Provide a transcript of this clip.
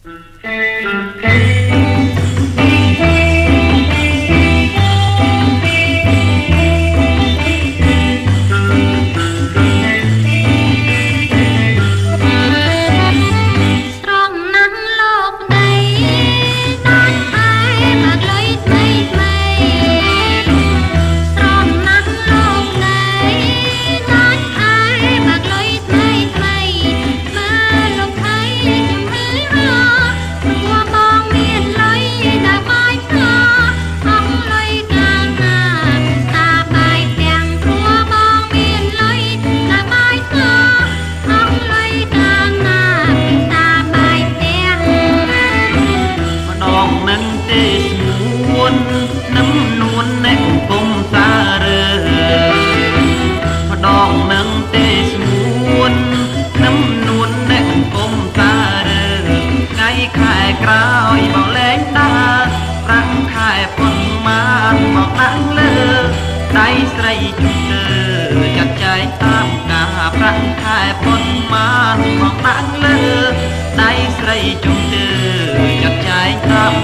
ស្រង់ណាស់លោកដីដាច់ខែបើកលុយថ្មីថ្មី ស្រង់ណាស់លោកដីដាច់ខែបើកលុយថ្មីថ្មី មើលលោកថៃខ្ញុំហឺហោ ព្រោះបងមានលុយដល់បាយផ្សា អស់លុយកាលណាតាបាយផ្ទាំង ព្រោះបងមានលុយដល់បាយផ្សា អស់លុយកាលណាតាបាយផ្ទាំង ម្ដងនឹងទេស្ងួននឹមនួនអ្នកគុំសាររើ ម្ដងនឹងទេស្ងួននឹមនួនអ្នកគុំសាររើ ថ្ងៃខែក្រោយបងលែងដើរ ប្រាក់ខែប៉ុន្មានបងដាក់លើដៃស្រី ជុំទើចាត់ចែងតាមការ ប្រាក់ខែប៉ុន្មានបងដាក់លើដៃស្រី ជុំទើចាត់ចែងតាម